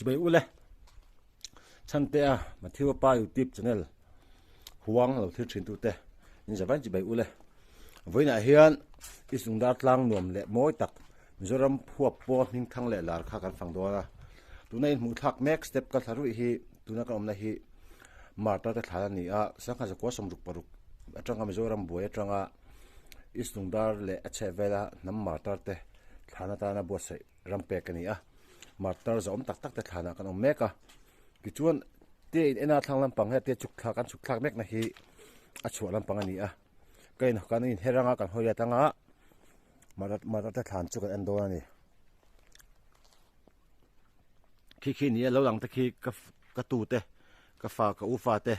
Chubei ule Chhantea Matthew pa YouTube channel huang lo thil thin tute in zavain chubei ule vawiinah hian i sungdar tlang nuam leh mawi tak Mizoram phuap pawl hming thang leh lar kha kan fang dawn a tuna in hmuh thlak mek step ka thla ruih hi tuna kan awmna hi Marta te thlan a ni a sangha zakua 66 atanga Mizoram buai atanga East Lungdar leh a chheh vela hnam martar te thlan atana buatsaih ram pek a ni a, martar zahawm tak tak te thlanah kan awm mek a, tichuan te in ena thlang lampang hian te chhuk thlak an chhuk thlak mek na hi a chhuah lampang a ni a, ka in kan in her anga kan hawi atanga martar te thlan chu kan en dawn a ni. Khi khi ni a lo lang te khi ka ka tu te ka fa ka u fa te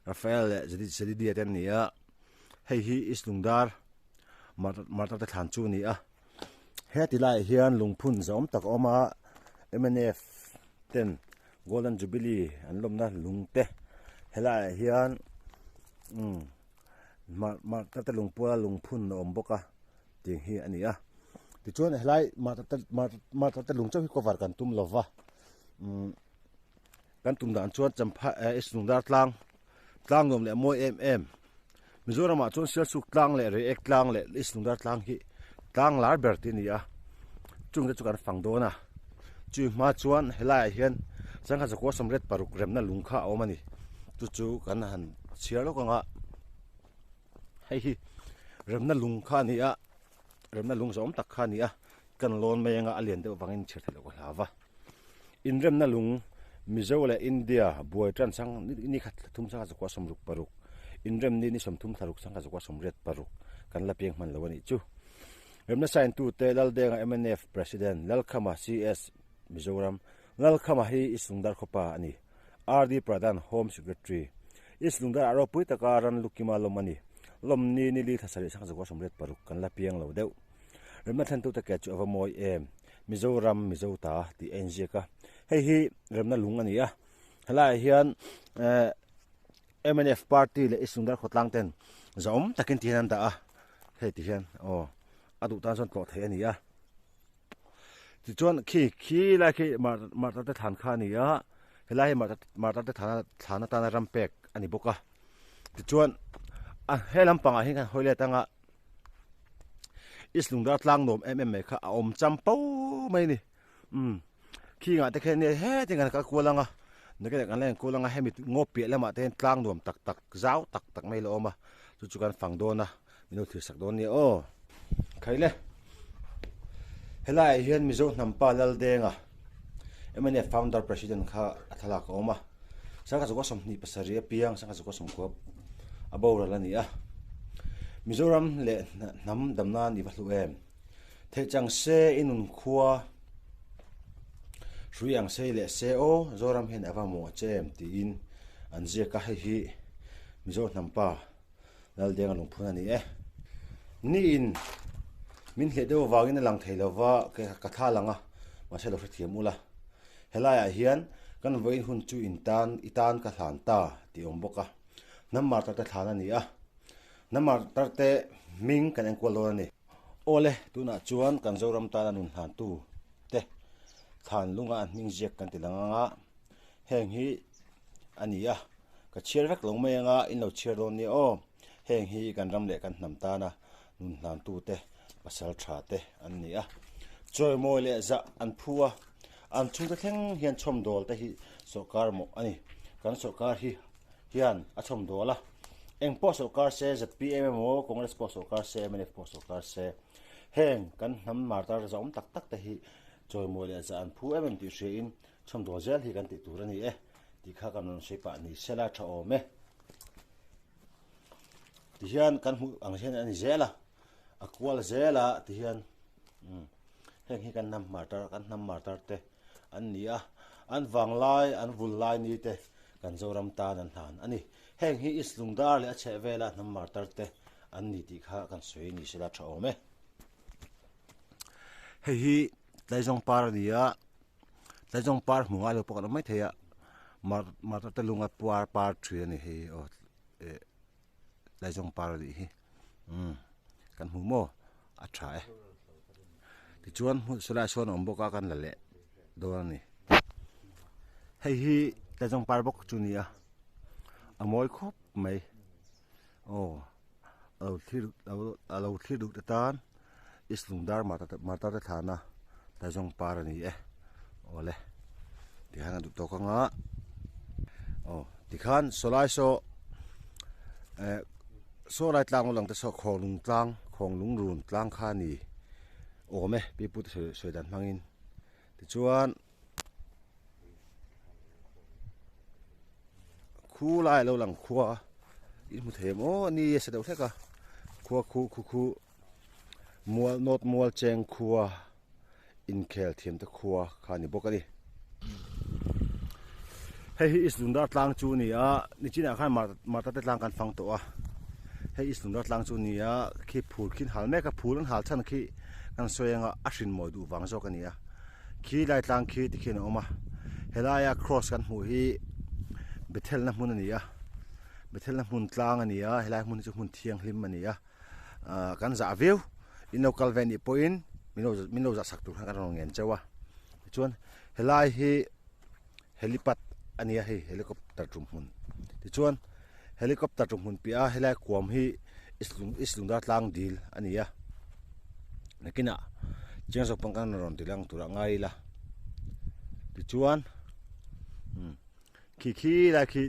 Rafael leh Zedidia te an ni a hei hi East Lungdar Martar te thlan chu a ni a heti laiah hian lungphun zahawm tak a awm a mnf ten Golden Jubilee an lawmna lung te helaiah hian umm Martar te lungpuala lungphun a awm bawk a. Tiang hi a ni a tichuan helai martar te lung chauh hi cover kan tum lova umm kan tum dan chuan champha eh East Lungdar tlang tlang nuam leh mawi em em Mizoram ah chuan Sialsuk tlang leh Reiek tlang leh East Lungdar tlang hi tlang lar ber te a ni a chung te chu kan fang dawn a chui hma chuan helai ah hian sangha zakua 86 remna lung kha a awm a ni chu chu kan han chhiar lawk ang a. Hei hi remna lung kha a ni a, remna lung zawm tak kha a ni a, kan lawn mai anga a lian deuh vangin chhiar theih loh ka hlau va. Inremna lung Mizo leh India buai tan chang ni khat thum sangha zakua 66, inremni ni 30 thlaruk sangha zakua 86 kan la piang hman lo a nih chu. Remna sign tute Laldenga mnf President, Lalkhama CS Mizoram, Lalkhama hi i Sungdar khawpa a ni. RD Pradhan, Home Secretary, East Lungdar ah ropui taka ran lukima lawm a ni. Lawm ni ni li thla sarih sangha zakua 86 kan la piang lo deuh. Remna thlentute ke chu a va mawi em? Mizoram, Mizo ta tih a inziak a. Hei hi remna lung a ni a. Helaiah hian eh mnf party leh East Lungdar khawtlang ten zahawm takin ti hian an dah a. Hei ti hian aw a duh tan chuan tlawh theih a ni a. Tichuan khi khi lai khi martar te thlan kha a ni a helai hi martar te thlan thlan atana ram pek a ni bawk a tichuan a he lampangah hian kan hawi let anga East Lungdar tlang nuam em em mai kha a awm cham po mai a ni umm khi ngah te khian heti kan kal kual anga nakinah kan la enkual anga hemi ngaw piah lamah te hian tlang nuam tak tak zau tak tak mai a la awm a chu chu kan fang dawn a. Min lo thlir sak dawn nia aw. Khaile. Helaiah hian Mizo hnampa Laldenga, mnf founder president kha a thlalak a awm a. Sangha zakua 27 a piang, sangha zakua 90 a boral a ni a. Mizoram leh hnam damna ni va hlu em. Theih chang se i nun khua hrui ang sei leh se aw, Zoram hian a va mawh che em tiin an ziak a, hei hi Mizo hnampa Laldenga lungphun a ni e. Niin min hleh deuh avangin a lang thei lova ka thla lang a, mahse lo hrethiam ula. Helaiah hian kan vawiin hun chu in tan i tan ka hlan ta tih a awm bawk a. Hnam martar te thlan a ni a, hnam martar te hming kan enkual dawn a ni. Awle, tunah chuan kan Zoram tana nun hlantu te thlan lunga an hming ziak kan ti lang anga heng hi a ni a. Ka chhiar vek lo mai anga in lo chhiar dawn nia aw. Heng hi kan ram leh kan hnam tana nun hlantute pasal tha te an ni a. Chawimawi leh zah an phu a, an chhungte thleng hian chhawmdawl te hi sawrkar mawh a ni. Kan sawrkar hi hian a chhawmdawl a, eng pawh sawrkar se zpm emaw Congress pawh sawrkar se mnf pawh sawrkar se heng kan hnam martar zahawm tak tak te hi chawimawi leh zah an phu em em tih hria in chhawmdawl zel hi kan tih tur a ni e. Tih kha kan rawn sawi pah ni sela tha awm e. Tihian kan hmuh ang hian a ni zel a, a kual zel a tihian umm heng hi kan hnam martar kan hnam martar te an ni a, an vanglai an vul lai ni te kan Zoram tan an hlan a ni. Heng hi East Lungdar leh a chhehvela hnam martar te an ni tih kha kan sawi ni sela tha awm e. Hei hi Tlaizawng par a ni a. Tlaizawng par hmu ngai lo pawh kan awm maithei a mar martar te lunga puar par thin a ni hei aw eh tlaizawng par a nih hi umm kan hmu maw a tha e tichuan hmun saw lai sawn a awm bawk a kan la leh dawn a ni. Hei hi Tlazawng par bawk chu nia a mawi khawp mai aw a lo thlir a lo thlir duh te tan East Lungdar Martar te thlana Tlazawng par a ni e awle tikhan a duh tawk anga aw tikhan sawlai saw eh saw lai tlang lang te saw khawnglung tlang khawnglung run tlang kha a ni awm e pi pute sawi dan hmangin tichuan. Khu lai lo lang khua in hmu thei maw ni a sa deuh hlek a khua khu khu khu mual nawt mual cheng khua inkhel thiam te khua kha a ni bawk a ni. Hei hi East Lungdar tlang chu a ni a nichinah khan Martar te tlang kan fang tawh a hei East Lungdar tlang chu a ni a khi phul khi an hal mek a phul an hal chhan khi kan sawi anga a hrin mawi duh vang zawk a ni a. Khi lai tlang khi tikhian a awm a, helaia cross kan hmuh hi Bethelna hmun a ni a, Bethelna hmun tlang a ni a, helai hmun hi chu hmun thianghlim a ni a, ahh kan zah viau in lo kal ve anih pawhin min lo min lo zah sak tur khan kan rawn ngen chauh a, tichuan helai hi helipad a ni a hei helicopter tum hmun tichuan helicopter tum hmun piah a helai kuam hi East Lungdar tlang dil a ni a nakinah chiang zawk pawh kan rawn ti lang tur a ngai ila tichuan umm khi khi lai khi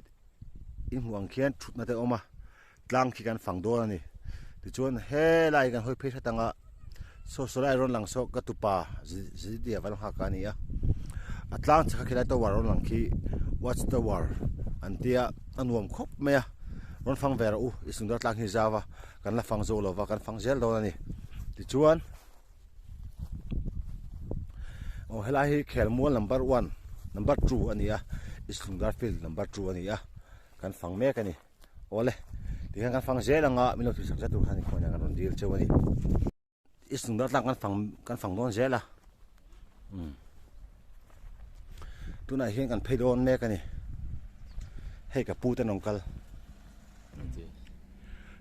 in hmuh ang khian thutna te a awm a. Tlang khi kan fang dawn a ni. Tichuan helai hi kan hawi phei hret anga saw saw lai rawn lang saw ka tupa Zidea va nghak a ni a. A tlang chhaka khilai tower rawn lang khi watch tower an tia a nuam khawp mai a. Rawn fang ve rawh u i sundar tlang hi zau a kan la fang zo lova kan fang zel dawn a ni. Tichuan aw helai hi khelmual number one number 2 a ni a i sundar field number 2 a ni a kan fang mek a ni. Awle, tikhian kan fang zel anga min lo thil sak zet tur khan inkhawina kan rawn dil cheu a ni. I sundar tlang kan fang kan fang dawn zel a. Um. Tunah hian kan phei dawn mek a ni. Hei ka pu te an rawn kal.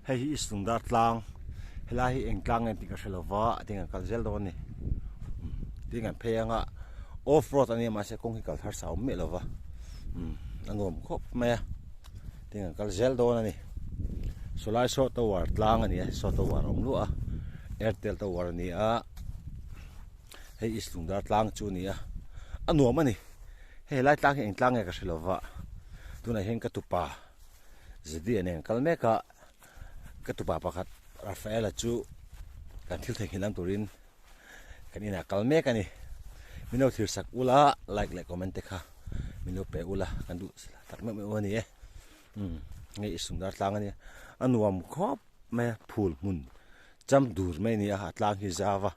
Hei hi i sundar tlang helai hi eng tlang nge tih ka hre lo va a tin kan kal zel dawn a ni. Tin kan phei anga off road a nia mahse kawng hi kal thar sa awm miah lo va. Um a nuam khawp mai a. Tin kan kal zel dawn a ni. Sawlai saw tower tlang a ni a saw tower a awm luah a Airtel tower a ni a hei East Lungdar tlang chu a ni a a nuam a ni. Hei helai tlang hi eng tlang nge ka hre lo va tunah hian ka tupa Zeddy nen kal mek a ka tupa pakhat Rafaela chu kan thil theihnghilh lam turin kan inah kal mek a ni. Min lo thlir sak ula like leh comment te kha min lo pe ula kan duh tak meuh meuh a ni e. Umm hei i sundar tlang a nia a nuam khawp mai a phul hmun cham dur mai a ni a a tlang hi zau a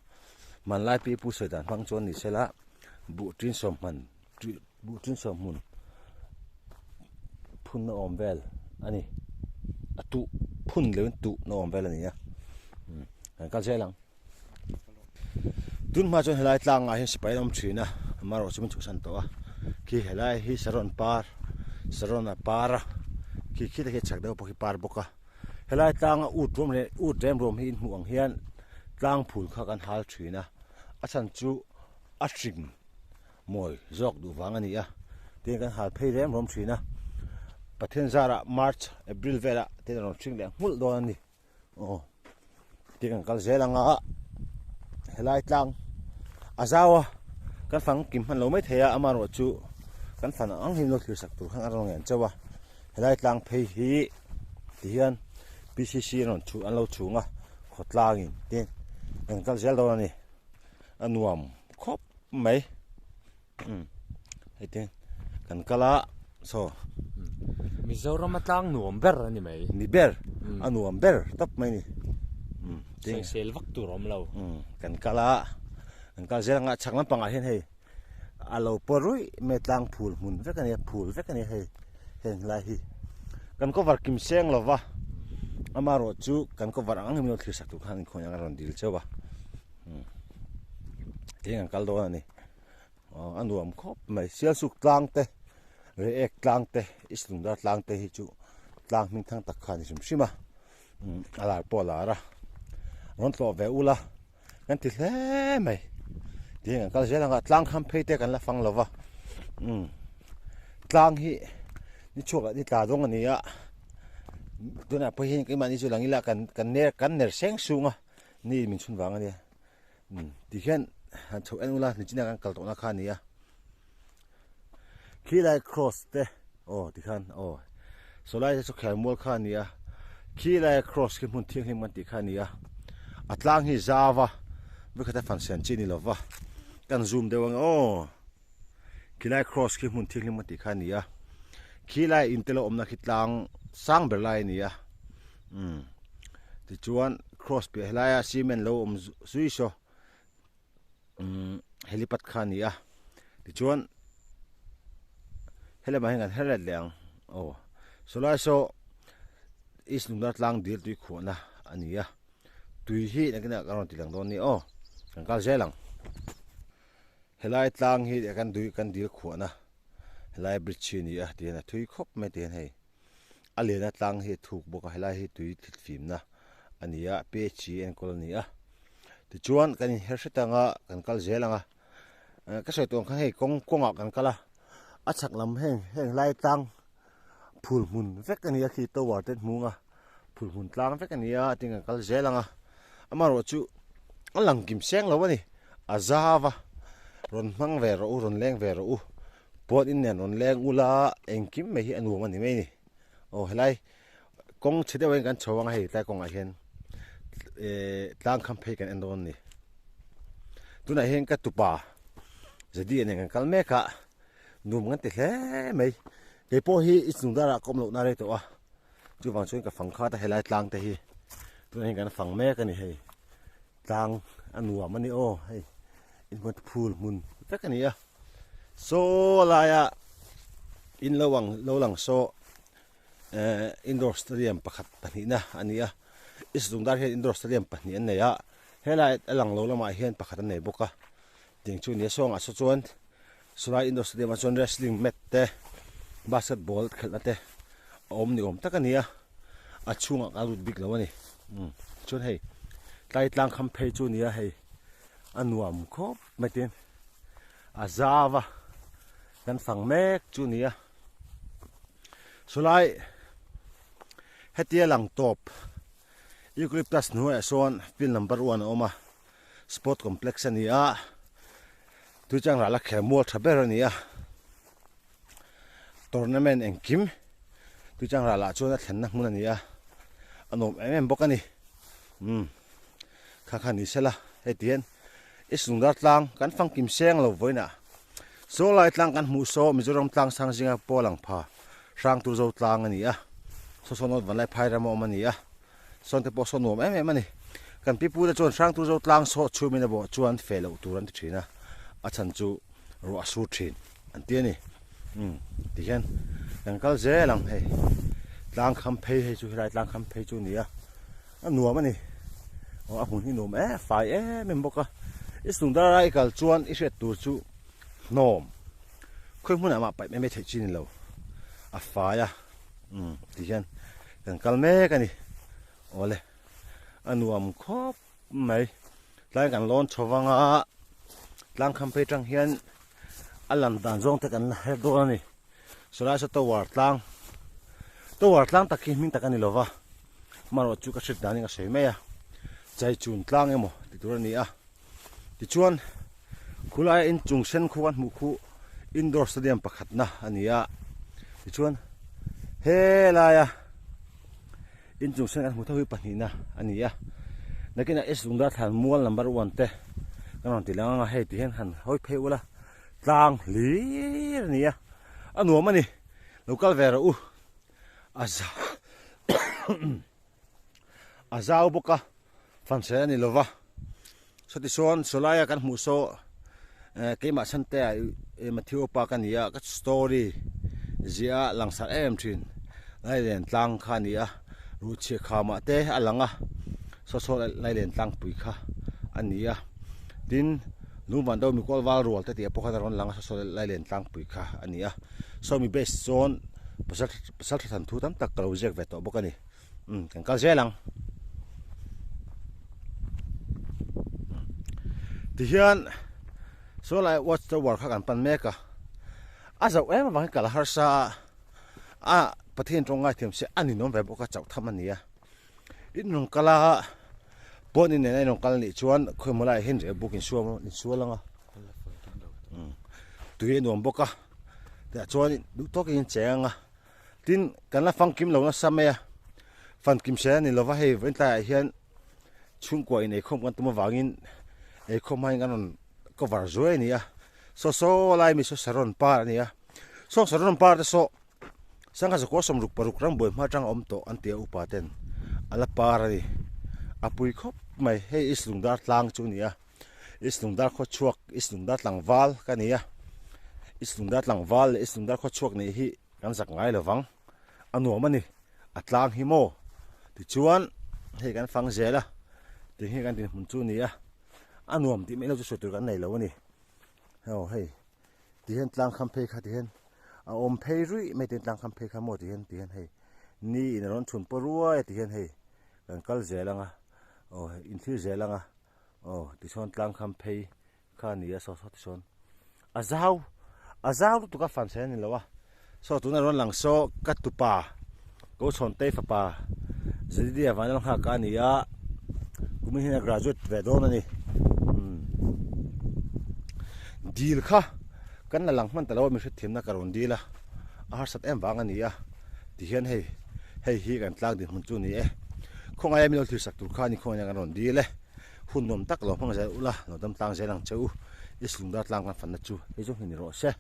hmanlai pi pu sawi dan hmang chuan ni sela buh tin sawmhman Buh tin sawm hmun phun na awm vel a ni a tuh phun leh in tuh na awm vel a ni a umm kan kal zel ang tun hma chuan helai tlangah hian sipai an awm thin a amaherawhchu min chhuahsan tawh a khi helai hi saron par saron a par a khi khi te khi chhak deuh pawh khi par bawk a helai tlanga ut ruam leh ut rem ruam hi in hmuh ang hian tlang phul kha kan hal thin a a chhan chu a hring. Mawi zawk duh vang a ni a, tin kan hal phei rem rawm thin a, Pathian zarah March, April velah tin a rawn hring leh nghulh dawn a ni. Aw, tin kan kal zel anga helai tlang a zau a, kan fang kim hman lo mai thei a, amaherawh chu kan fan ang hi lo thlir sak tur khan a rawn ngen chauh a, helai tlang phei hi tihian PCC an rawn chhu an lo chhung a, khawtlangin tin kan kal zel dawn a ni, a nuam khawp. Mai umm hei te kan kal a saw Mizoram a tlang nuam ber a ni mai ni ber a nuam ber tawp mai ni umm sawisel vak tur a awm lo umm kan kal a kan kal zel anga chhak lampangah hian hei a lo paw ruih mai tlang phul hmun vek a nia phul vek a nia hei heng lai hi kan cover kim seng lo va amaherawh chu kan cover ang ang hi min lo thlir sak tur khan inkhawih ang a rawn dil chauh a. Eng an kal dawn a ni aw a nuam khawp mai Sialsuk tlang te Reiek tlang te East Lungdar tlang te hi chu tlang hming thang tak kha a ni hrim hrim a a lar pawh a lar a rawn tlawh ve ula kan ti hle mai tiin an kal zel ang a tlang kham phei te kan la fang lo va umm. tlang hi ni chhuak leh ni tla dawng a ni a tunah pawh hian keimahni chu lang ila kan kan ner kan ner seng sung a ni min chhun vang a nia umm tikhian han chhoh en ula nichina kan kal tawhna kha a ni a khilai cross te aw tikhan aw sawlai te chu khelmual kha a ni a khilai cross khi hmun thianghlim kan tih kha a ni a a tlang hi zau a vawikhat a fan siam chi a ni lova kan zoom deuh ang aw. Khilai cross khi hmun thianghlim a tih kha a ni a, khilai in te lo awmna khi tlang sang ber lai a ni a, umm tichuan cross piah helaia cement lo awm zui saw umm helipad kha a ni a, tichuan helamah hian kan her let leh ang aw sawlai saw east lungdar tlang dil tui khuahna a ni a, tui hi nakinah kan rawn ti lang dawn a ni aw kan kal zel ang. Helai tlang hi kan dui kan dil khuahna helai bridge hi a ni a tihian a thui khawp mai tihian hei a lian a tlang hi a thuk bawk a helai hi tui thlit fimna a ni a phe enkawl a ni a tichuan kan inher hret anga kan kal zel ang a ka sawi tawh ang khan hei kawng kawngah kan kal a a chhak lam heng heng lai tlang phul hmun vek a ni a khi tower te hmung a phul hmun tlang vek a ni a tin kan kal zel ang a amaherawhchu a lang kim seng lo a ni a zau a rawn hmang ve rawh u rawn leng ve rawh u puan in nen rawn leng ula engkim mai hi a nuam a ni mai a ni aw helai kawng chhe deuh hian kan chho ang a hei tlai kawngah hian ehh tlang kham phei kan en dawn a ni tunah hian ka tupa zadi nen kan kal mek a. Nuam kan ti hle mai. Kei pawh hi i chung darah ka awm lohna rei tawh a, chuvang chuan ka fang khat a helai tlang te hi tunah hian kan fang mek a ni hei. Tlang a nuam a ni aw hei inhmun phul hmun vek a ni a. Saw laia in lo ang lo lang saw eh indoor stadium pakhat pahnihna a ni a. I chung dar hian indoor stadium pahnih an nei a, helai a lang lo lamah hian pakhat an nei bawk a. Tiang chu nia sawngah saw chuan chulai indoor stadium ah chuan wrestling mat te basketball khelhna te a awm ni awm tak a ni a a chhungah ka lut bik lo a ni umm chuan hei tlai tlang kham phei chu a ni a hei a nuam khawp mai tin a zau a kan fang mek chu a ni a chulai hetia lang tawp eucalyptus hnuaiah sawn field number one a awm a. Sport complex a ni a, Tuichang rah la kher mual tha ber a ni a, tournament engkim Tuichang rah lah chuan a thlenna hmun a ni a, a nuam em em bawk a ni. Umm kha kha ni sela hei ti hian i sungdar tlang kan fangkim seng lo vawiinah Sawlai tlang kan hmuh saw Mizoram tlang sang zinga pawl ang pha Hrangturzo tlang a ni a, saw saw North Vanlaiphai ram a awm a ni a. Sawn te pawh saw nuam em em a ni. Kan pi pu te chuan Hrangtu zo tlang saw chhum in a bawh chuan feh loh tur an ti thin a, a chhan chu ruah a sur thin an ti a ni. Umm ti hian kan kal zel ang hei tlang kham phei hei chu helai tlang kham phei chu a ni a, a nuam a ni. Aw a hmun hi nuam em fai em em bawk a, i sungdar a i kal chuan i hriat tur chu hnawm khawi hmunah mah paih mai mai theih chi a ni lo, a fai a. Umm ti hian kan kal mek a ni awle a nuam khawp mai tlai kan lawn chho vang a tlang kham phei tang hian a lan dan zawng te kan la her dawn a ni sawlai saw tower tlang tower tlang tak hi hming tak a ni lova amaherawh chu ka hriat danin ka sawi mai a chaichun tlang emaw ti tur a ni a. Tichuan khulai inchung sen khu kan hmuh khu indoor stadium pakhatna a ni a, tichuan helaia inchung sen kan hmuh tho hi pahnihna a ni a, nakinah S Lungdar thlan mual number one te kan rawn ti lang ang a, hei ti hian han hawi phei ula tlang hlir a ni a, a nuam a ni, lo kal ve rawh u a za a zau bawk a. Fanse a ni lova, sawti sawn sawlaia kan hmuh saw eh keimah chhan te ah eh Matthew pa ka ni a ka story ziah a langsar em em thin Lailen tlang kha a ni a ruhchhiah khamah te a lang a saw saw Lailen tlangpui kha a ni a tin lungvan deuh mikawl val rual te tih ah pawh khan a rawn lang a saw saw Lailen tlangpui kha a ni a sawmi base chuan pasal pasal tha thanthu tam tak ka lo ziak ve tawh bawk a ni. Umm kan kal zel ang. Tihian saw lai watch tower kha kan pan mek a. A zauh em avangin kal a harsa a, a Pathian tawng ngaithiam se a ninawm ve bawk a, chauh tham a ni a. In rawn kal a, pawn in nena in rawn kal anih chuan khawimaw laiah hian rel buk insuam insual ang a, tui a nuam bawk a, tah chuan duh tawkin in cheng ang a, tin kan la fangkim lo nasa mai a, fankim hre a ni lova hei vawiin tlaiah hian chhungkua in eikhawm kan tum avangin eikhawm hmain kan rawn cover zuai a ni a, saw saw lai mi saw saron par a ni a, saw saron par te saw. Sangha zakua 66 ram buai hma atanga awm tawh an ti a upa ten a la par a ni. A pui khawp mai hei East Lungdar tlang chu a ni a, East Lungdar khaw chhuak East Lungdar tlangval ka ni a, East Lungdar tlangval leh East Lungdar khaw chhuak nih hi kan zak ngai lo vang, a nuam a ni a tlang hi maw tichuan hei kan fang zel a tih hi kan dinhmun chu a ni a, a nuam tih mai lo chu sawi tur kan nei lo a ni aw hei. Tihian tlang kham phei kha tihian a awm phei ruih mai tihian tlang kham phei kha maw tihian tihian hei ni in a rawn chhun paw ruai a tihian hei kan kal zel ang a aw hei inthlir zel ang a aw tichuan tlang kham phei kha a ni a saw saw tichuan a zau a zau lutuk a fan sawi a ni lo a saw tuna rawn lang saw ka tupa ko chhawn tei fapa Zedidia Vanlalnghaka a ni a kumin hian a graduate ve dawn a ni umm dil kha kan la lang hman ta lo a mi hriatthiamna ka rawn dil a a harsat em vang a ni a tihian hei hei hi kan tlang dinhmun chu a ni e khawngaia min lo thlir sak tur kha a ni khawngaina kan rawn dil e hun nuam tak lo hmang zel ula lo dam tlang zel ang che u i sulung dar tlang kan fanna chu hei chu hni ni rawh se.